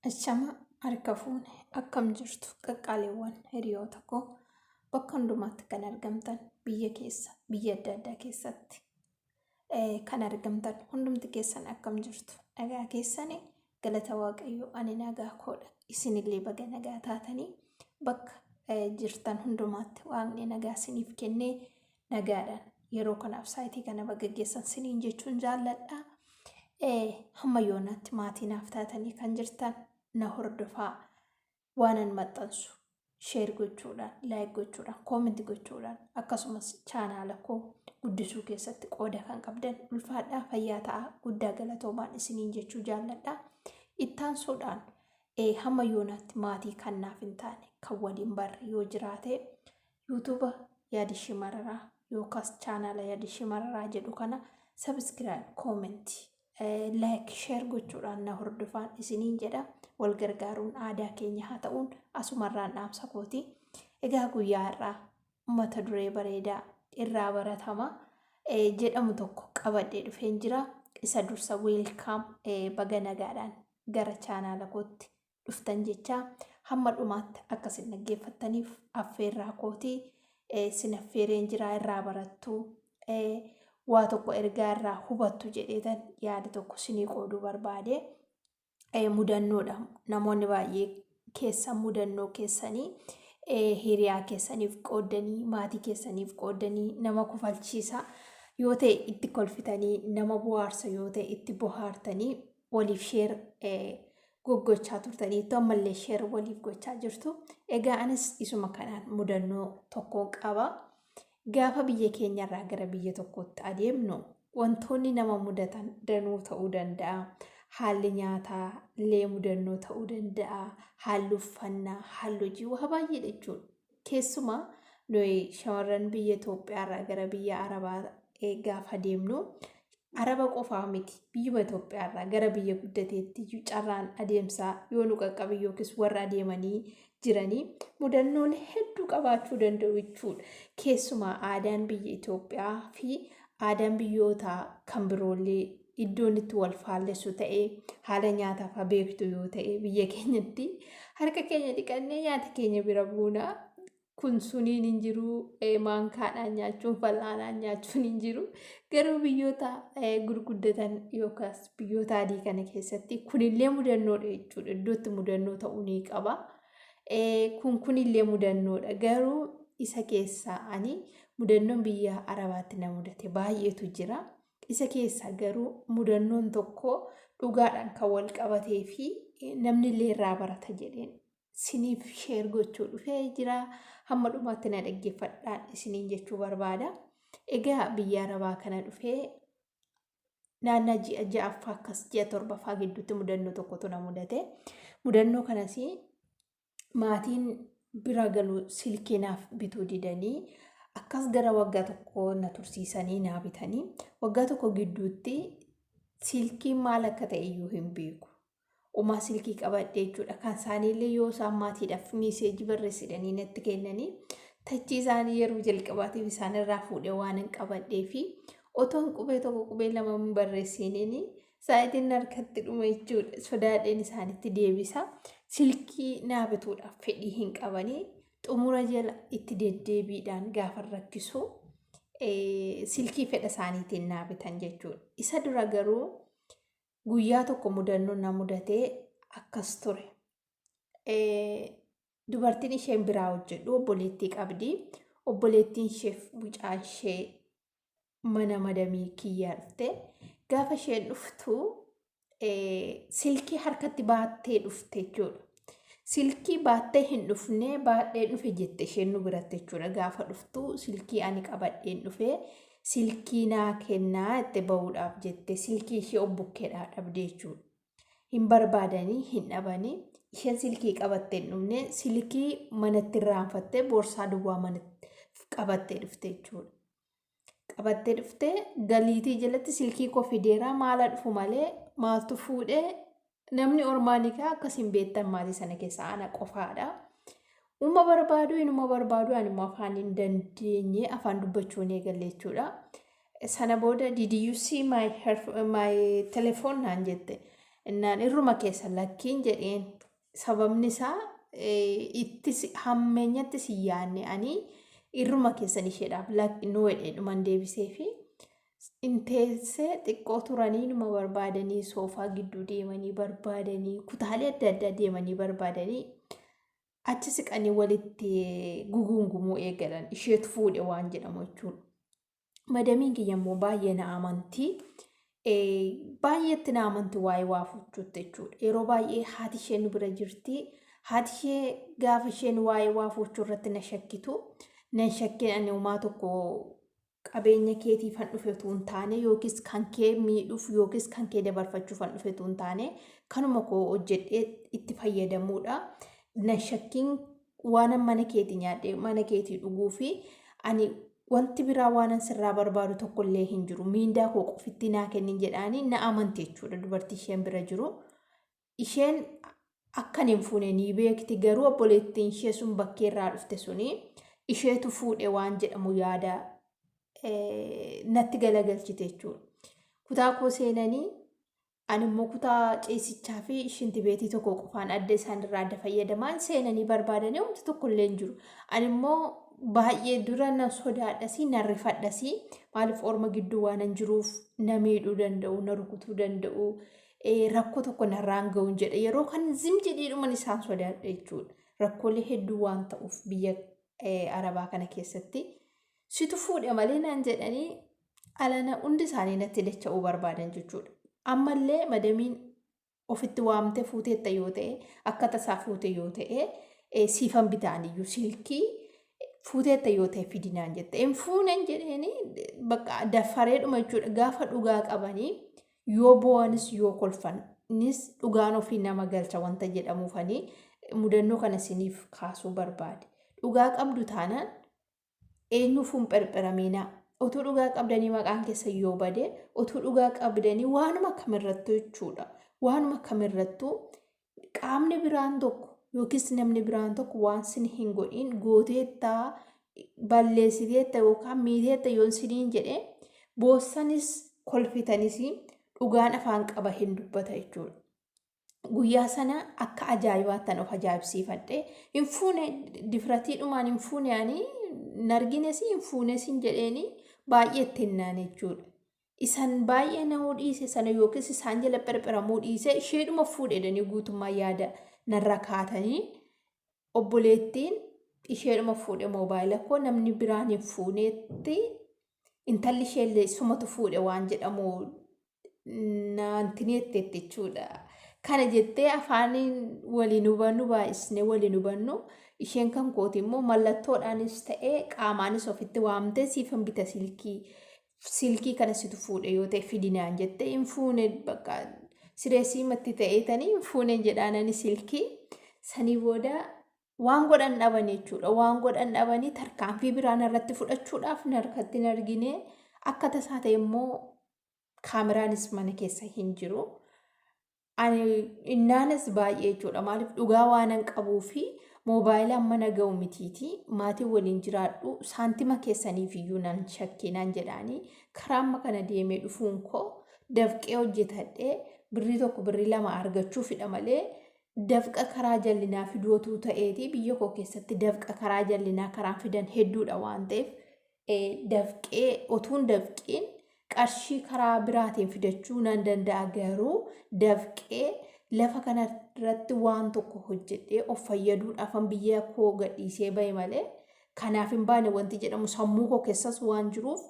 Ashama harka fuune, akkam jirtu qaqqaaliiwwan hiriyoota koo bakka hundumaatti kan argamtan, biyya keessa, biyya adda addaa keessatti kan argamtan hundumti keessan, akkam jirtu? Nagaa keessanii? Galata Waaqayyoo, ani nagaa koodha. Isinillee baga nagaa taatanii. Bakka jirtan hundumaatti Waaqni nagaa isiniif kennee nagaadhaan yeroo kanaaf saayitii kana baga geessan siniin jechuun jaalladha. Hamma yoonaatti maatii naaf taatanii kan jirtan, na hordofaa, waanan maxxansu share gochuudhaan, like gochuudhaan, comment gochuudhaan, akkasumas chaanaala koo guddisuu keessatti qooda kan qabdan, ulfaadhaa, fayyaa ta'a, guddaa galatoomaan isiniin jechuu jaalladha. Ittaansuudhaan hamma yoonaatti maatii kan naaf hin taane, kan waliin barre yoo jiraate, YouTube Yaadishii Mararaa yookaas chaanaala Yaadishii Mararaa jedhu kana subscribe, comment, like, share gochuudhaan na hordofaan isiniin jedha. Wal gargaaruun aadaa keenya haa ta'uun asumarraan dhaamsa kooti. Egaa guyyaa har'aa mata duree bareedaa "Irraa baratama" jedhamu tokko qabadhee dhufeen jira. Isa dursa welcome, baga nagaadhaan gara chaanaala kootti dhuftan jecha hamma dhumaatti akka isin dhaggeeffattaniif affeerraa kootii sin affeereen jira. Irraa barattu, waa tokko ergaa irraa hubattu jedheetan yaada tokko sinii qooduu barbaade. Mudannoodha. Namoonni baay'ee keessan mudannoo keessanii hiriyaa keessaniif qooddanii, maatii keessaniif qooddanii, nama kofalchiisa yoo ta'e itti kolfitanii, nama bohaarsa yoo ta'e itti bohaartanii waliif share goggochaa turtanii, ammallee share waliif gochaa jirtu. Egaa anis isuma kanaan mudannoo tokkoon qaba. Gaafa biyya keenyarraa gara biyya tokkootti adeemnu wantoonni nama mudatan danuu ta'uu danda'a. Haalli nyaataa illee mudannoo ta'uu danda'a. Haalli uffannaa, haalli hojii, waa baay'ee jechuudha. Keessumaa nuyi shamarran biyya Itoophiyaarraa gara biyya Arabaa gaafa deemnu, Araba qofaa miti, biyyuma Itoophiyaarraa gara biyya guddateetti iyyuu carraan adeemsaa yoo nu qaqqabe yookiis warra adeemanii jiranii mudannoolee hedduu qabaachuu danda'u jechuudha. Keessumaa aadaan biyya Itoophiyaa fi aadaan biyyoota kan biroollee iddoon itti wal faallessu ta'ee, haala nyaataaf beektu yoo ta'e, biyya keenyatti harka keenya dhiqannee nyaata keenya bira buuna. Kun suniin hin jiru, maankaadhaan nyaachuun, fal'aanaan nyaachuun hin jiru. Garuu biyyoota gurguddatan yookaas biyyoota adii kana keessatti kunillee mudannoodha jechuudha. Iddootti mudannoo ta'uu ni qaba. Kun kunillee mudannoodha. Garuu isa keessaa ani mudannoon biyya Arabaatti na mudate baay'eetu jira. Isa keessaa garuu mudannoon tokko dhugaadhaan kan wal qabatee fi namni illee irraa barata jedheen siniif share gochuu dhufee jira. Hamma dhumaatti na dhaggeeffadhaan isiniin jechuu barbaada. Egaa biyya Arabaa kana dhufee naannaa ji'a 6ffaa akkas ji'a 7ffaa gidduutti mudannoo tokkotu na mudate. Mudannoo kanas maatiin bira galu silkii naaf bituu didanii akkas gara waggaa tokko na tursiisanii naa bitanii, waggaa tokko gidduutti silkiin maal akka ta'e iyyuu hin beeku. Umaa silkii qabadhe jechuudha. Kan isaaniillee yoo isaan maatiidhaaf message barreessidhanii natti kennanii, tachii isaanii yeroo jalqabaatiif isaan irraa fuudhee waan hin qabadhee fi otoon qubee tokko, qubee lama hin barreessiniin saayitiin harkatti dhuma jechuudha. Sodaadheen isaanitti deebisa. Silkii naa bituudhaaf fedhii hin qabanii, xumura jala itti deddeebiidhaan gaafa rakkisu silkii fedha isaaniitiin naa bitan jechuudha. Isa dura garuu guyyaa tokko mudannoon na mudatee akkas ture. Dubartiin isheen biraa hojjedhu obboleettii qabdi. Obboleettiin isheef mucaan ishee mana madamii kiyyaa dhufte. Gaafa isheen dhuftu silkii harkatti baattee dhufte jechuudha. Silkii baattee hin dhufne, baadhee dhufe jette isheen nu biratti jechuudha. Gaafa dhuftu silkii ani qabadheen dhufe, silkii naa kennaa itti bahuudhaaf jette silkii ishee obbukkeedhaa dhabde jechuudha. Hin barbaadanii hin dhabanii, isheen silkii qabattee hin dhufne, silkii manatti irraanfattee boorsaa duwwaa manatti qabattee dhufte jechuudha. Qabattee dhuftee galiitii jalatti silkii koo fideeraa, maala dhufu malee maaltu fuudhee, namni ormaanii kaa akkas hin beektan, maatii sana keessa ana qofaadha. Uma barbaadu, inuma barbaadu, ani immoo afaan hin dandeenye, afaan dubbachuu hin eegalle jechuudha. Sana booda, "Did you see my telephone?" naan jette. Innaan irruma keessa lakkiin jedheen sababni isaa itti hammeenyatti si yaanne ani irruma keessan isheedhaaf nu jedhee dhuman deebisee fi inteessee xiqqoo turanii numa barbaadanii soofaa gidduu deemanii barbaadanii kutaalee adda addaa deemanii barbaadanii achi siqanii walitti guguungumuu eegalan isheetu fuudhe waan jedhamu jechuudha. Madamiin kiyya immoo baay'ee na amanti. Baay'eetti na amanti waa'ee waa fuuchuutti jechuudha. Yeroo baay'ee haati ishee nu bira jirti. Haati ishee gaafa isheen waa'ee waa fuuchuu irratti na shakkitu. Nan shakkiin ani homaa tokko qabeenya keetiifan dhufe utuu hin taane yookiis kan kee miidhuuf yookiis kan kee dabarfachuufan dhufe utuu hin taane kanuma koo hojjedhee itti fayyadamuudha. Nan shakkiin waanan mana keetii nyaadhee mana keetii dhuguu fi ani wanti biraa waanan sirraa barbaadu tokkollee hin jiru. Miindaa koo qofitti naa kennin jedhaanii na amante jechuudha dubartii isheen bira jiru. Isheen akkan hin fuune ni beekti garuu obboleettiin ishee sun bakkee irraa dhufte suni isheetu fuudhe waan jedhamu yaada natti galagalchite jechuudha. Kutaa koo seenanii ani immoo kutaa ciisichaa fi shinti beetii tokko qofaan adda isaan irraa adda fayyadamaan seenanii barbaadanii homti tokko illee hin jiru. Ani immoo baay'ee dura na sodaadhasii na rifadhasii maaliif orma gidduu waan hin jiruuf na miidhuu danda'u na rukutuu danda'u rakkoo tokko narraan ga'uun jedha yeroo kan zim jedheedhuman isaan sodaadha jechuudha. Rakkoolee hedduu waan ta'uuf biyya Arabaa kana keessatti situ fuudhe malee naan jedhanii alana hundi isaanii natti dacha'uu barbaadan jechuudha. Ammallee madamiin ofitti waamtee fuuteetta yoo ta'e akka tasaa fuute yoo ta'e siifan bitaaniyyuu silkii fuuteetta yoo ta'e fidinaan jette. Hin fuunen jedheeni bakka daffareedhuma jechuudha gaafa dhugaa qabanii yoo boo'anis yoo kolfanis dhugaan ofii nama galcha wanta jedhamuufanii mudannoo kana isiniif kaasuu barbaade. Dhugaa qabdu taanaan eenyuufuu hin pherpheramiinaa. Utuu dhugaa qabdanii maqaan keessa yoo bade, utuu dhugaa qabdanii waanuma kamirrattuu jechuudha. Waanuma kamirrattuu qaamni biraan tokko yookiis namni biraan tokko waan sin hin godhiin gooteettaa balleessiteetta yookaan miiteetta yoon siniin jedhe boossanis kolfitanis dhugaan afaan qaba hin dubbata jechuudha. Guyyaa sana akka ajaa'ibaattan of ajaa'ibsiifadhe. Hin fuune difratiidhumaan hin fuune ani nargines hin fuunes hin jedheeni baay'ee itti hinnaan jechuudha. Isan baay'ee na'uu dhiise sana yookiis isaan jala phirphiramuu dhiise isheedhuma fuudhe jedhanii guutummaa yaada narra kaatanii obboleettiin isheedhuma fuudhe moobaayila koo namni biraan hin fuuneetti intalli isheellee sumatu fuudhe waan jedhamu naantineetteetti jechuudha. Kana jettee afaaniin waliin hubannu baay'isnee waliin hubannu isheen kan kooti immoo mallattoodhaanis ta'ee qaamaanis ofitti waamtee siifan bita silkii silkii kana situ fuudhe yoo ta'e fidinaan jette hin fuune bakka sireesii matti ta'eetanii hin fuune jedhaanani silkii sanii booda waan godhan dhaban jechuudha. Waan godhan dhabanii tarkaanfii biraan irratti fudhachuudhaaf narkatti hin argine akka tasaa ta'e immoo kaameraanis mana keessa hin jiru. Ani innaanis baay'ee jechuudha. Maaliif dhugaa waanan qabuu fi moobaayilaan mana ga'u mitiiti. Maatii waliin jiraadhu saantima keessaniif iyyuu nan shakkii naan jedhaanii karaa amma kana deemee dhufuun koo dafqee hojjetadhee birrii tokko birrii lama argachuufidha malee dafqa karaa jallinaa fidootuu ta'eeti biyya koo keessatti dafqa karaa jallinaa karaan fidan hedduudha waan ta'eef dafqee otuun dafqiin qarshii karaa biraatiin fidachuu nan danda'a garuu dafqee lafa kanarratti waan tokko hojjedhee of fayyaduudhaafan biyya koo gadhiisee bahe malee kanaaf hin baane wanti jedhamu sammuu koo keessas waan jiruuf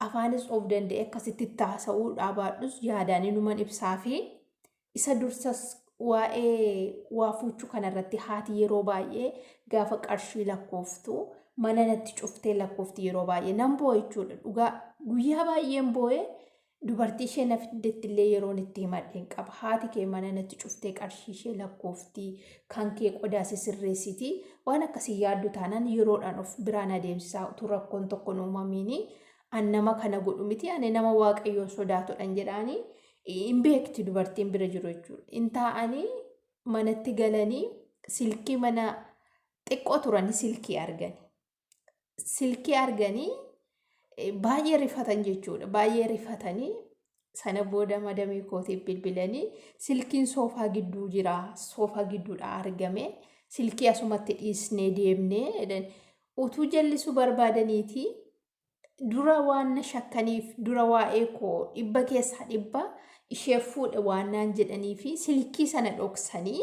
afaanis of danda'e akkasitti taasa'uu dhaabaadhus yaadaan inuman ibsaa fi isa dursas waa'ee waa fuuchuu kanarratti haati yeroo baay'ee gaafa qarshii lakkooftu mana natti cuftee lakkoofti yeroo baay'ee nan boo'e jechuudha dhugaa guyyaa baay'een boo'e dubartii ishee na fiddetti illee yeroon itti himadheen qaba haati kee mana natti cuftee qarshii ishee lakkoofti kan kee qodaa si sirreessiti waan akkasii yaaddu taanaan yeroodhaan of biraan adeemsisaa utuu rakkoon tokko hin uumamiini an nama kana godhu miti ani nama waaqayyoon sodaatudhan jedhaanii hin beekti dubartiin bira jiru jechuudha. Hin taa'anii manatti galanii silkii mana xiqqoo turanii silkii argani. Silkii arganii baay'ee rifatan jechuudha. Baay'ee rifatanii Sana booda madamii kootiif bilbilanii silkiin soofaa gidduu jira, soofaa gidduudhaa argame, silkii asumatti dhiisnee deemnee jedhan. Utuu jallisuu barbaadaniiti dura waan na shakkaniif, dura waa'ee koo dhibba keessaa dhibba ishee fuudhe waan naan jedhanii fi silkii sana dhoksanii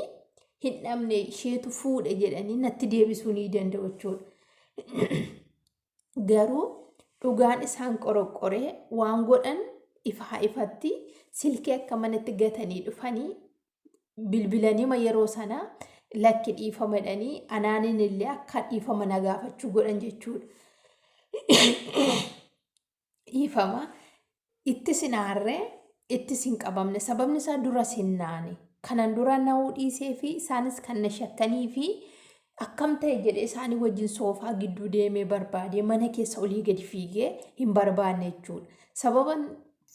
hin dhabne, isheetu fuudhe jedhanii natti deebisuu ni danda'u jechuudha. Garuu dhugaan isaan qoroqqoree waan godhan ifaa ifatti silkii akka manatti gatanii dhufanii bilbilaniima yeroo sana lakki dhiifama jedhanii anaaniin illee akka dhiifama na gaafachuu godhan jechuudha. Dhiifama itti sin aarree itti sin qabamne, sababni isaa dura sin naane kanan dura na'uu dhiisee fi isaanis kan na shakkanii fi akkam ta'e jedhee isaanii wajjin soofaa gidduu deemee barbaadee mana keessa olii gadi fiigee hin barbaanne jechuudha. Sababa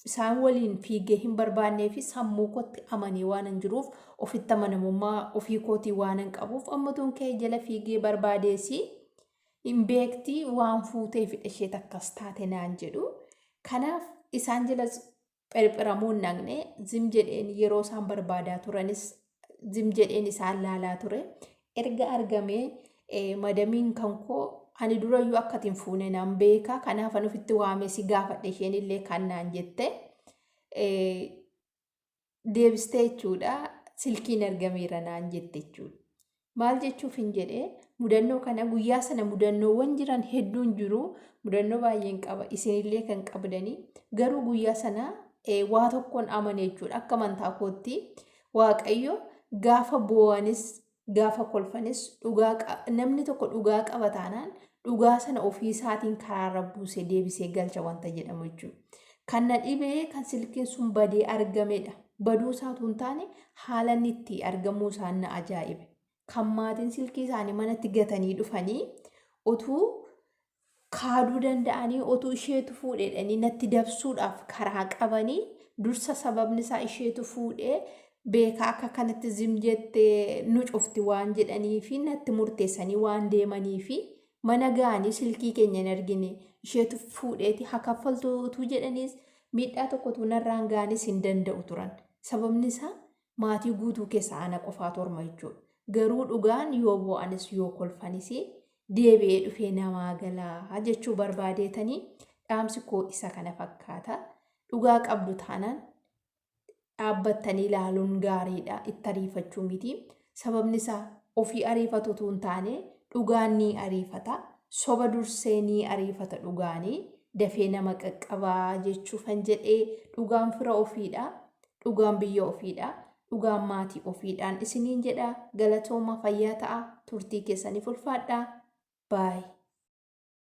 isaan waliin fiigee hin barbaannee fi sammuu kootti amanee waan hin jiruuf, ofitti amanamummaa ofii kootii waan hin qabuuf, ammatuun ka'ee jala fiigee barbaadeesi hin beekti waan fuutee fidha ishee takkas taate naan jedhu. Kanaaf isaan jala phirphiramuu hin dhaqne, zim jedheen yeroo isaan barbaadaa turanis zim jedheen isaan laalaa ture. Erga argamee madamiin kan koo ani durayyuu akka hin fuune naan beeka, kanaaf an ofitti waamee si gaafadhe, isheen illee kan naan jette deebistee jechuudha, silkiin argameera naan jette jechuudha. Maal jechuuf hin jedhee mudannoo kana guyyaa sana mudannoowwan jiran hedduun jiru, mudannoo baay'een qaba, isinillee kan qabdanii, garuu guyyaa sana waa tokkoon amane jechuudha. Akka amantaa kootti Waaqayyo gaafa boo'anis gaafa kolfanis dhugaa namni tokko dhugaa qaba taanaan dhugaa sana ofii isaatiin karaarra buusee deebisee galcha wanta jedhamu jechuudha. Kan na dhibee kan silkiin sun badee argamedha. Baduu isaatu hin taane, haala inni itti argamuu isaan na ajaa'ibe. Kan maatiin silkii isaanii manatti gatanii dhufanii utuu kaaduu danda'anii, utuu isheetu fuudheedhanii natti dabsuudhaaf karaa qabanii dursa, sababni isaa isheetu fuudhee beekaa akka kanatti zim jettee nu cufti waan jedhanii fi natti murteessanii waan deemanii fi mana ga'anii silkii keenya hin argine, isheetu fuudheeti haa kaffaltu utuu jedhaniis miidhaa tokkotu narraan ga'anis hin danda'u turan. Sababni isaa maatii guutuu keessaa ana qofaatu orma jechuudha. Garuu dhugaan yoo boo'anis yoo kolfanis deebi'ee dhufee namaa galaa jechuu barbaadeetanii dhaamsi koo isa kana fakkaata. Dhugaa qabdu taanaan dhaabbattanii ilaaluun gaariidha. Itti ariifachuu miti. Sababni isaa ofii ariifatu utuu hin taane dhugaan ni ariifata. Soba dursee ni ariifata, dhugaanii dafee nama qaqqabaa jechuufan jedhee. Dhugaan fira ofiidha. Dhugaan biyya ofiidha. Dhugaan maatii ofiidhaan isiniin jedha. Galatooma, fayyaa ta'a. Turtii keessaniif ulfaadha. Baay.